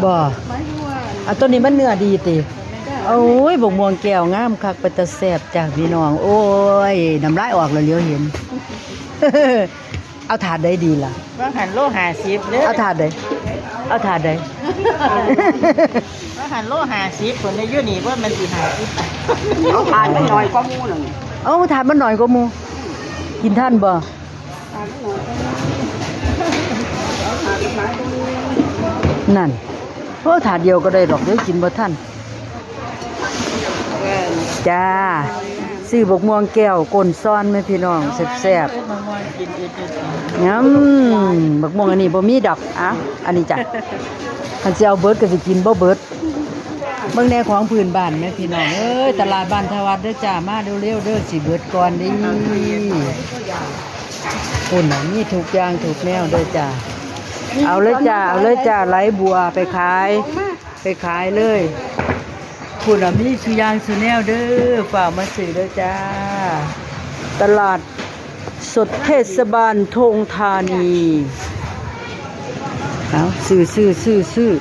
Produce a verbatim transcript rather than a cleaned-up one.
บ่ เอาตัวนี้มันเนื้อดีติ โอ้ย บักม่วงแก้วงามคัก เป็นตาแซ่บจ้ะพี่น้อง โอ้ย น้ำลายออกแล้วเหลียวเห็น เอาถาดใดดีล่ะ ว่าหั่นโลห้าสิบเด้อ เอาถาดใด เอาถาดใด ว่าหั่นโลห้าสิบ คนได้อยู่นี่ว่ามันสิห้าสิบ เอาถาดมันหน่อยกว่าหมู่นั่น เอาถาดมันหน่อยกว่าหมู่ กินทันบ่ นั่น โอ้ ถาดเดียวก็ได้ดอก เดี๋ยวกินบ่ทัน จ้า ซื้อบักม่วงแก้วก้นซ้อนไหมพี่น้อง แซ่บๆ งำ บักม่วงอันนี้บ่มีดอก อ่ะ อันนี้จ้ะ คันสิเอาเบิดก็สิกินบ่เบิด เบิ่งแหน่ของพื้นบ้านแม่พี่น้องเอ้ย ตลาดบ้านทวัดเด้อจ้า มาเร็วๆเด้อ สิเบิดก่อนเด้ คุณน่ะ มีทุกอย่างทุกแนวเด้อจ้า เอาเลยจ้า เอาเลยจ้า ไหลบัวไปขาย ไปขายเลย คุณน่ะ มีสุอย่างสุแนวเด้อ ฝากมาซื้อเด้อจ้า ตลาดสดเทศบาลธงธานี เอา ซื้อ ซื้อ ซื้อ ซื้อ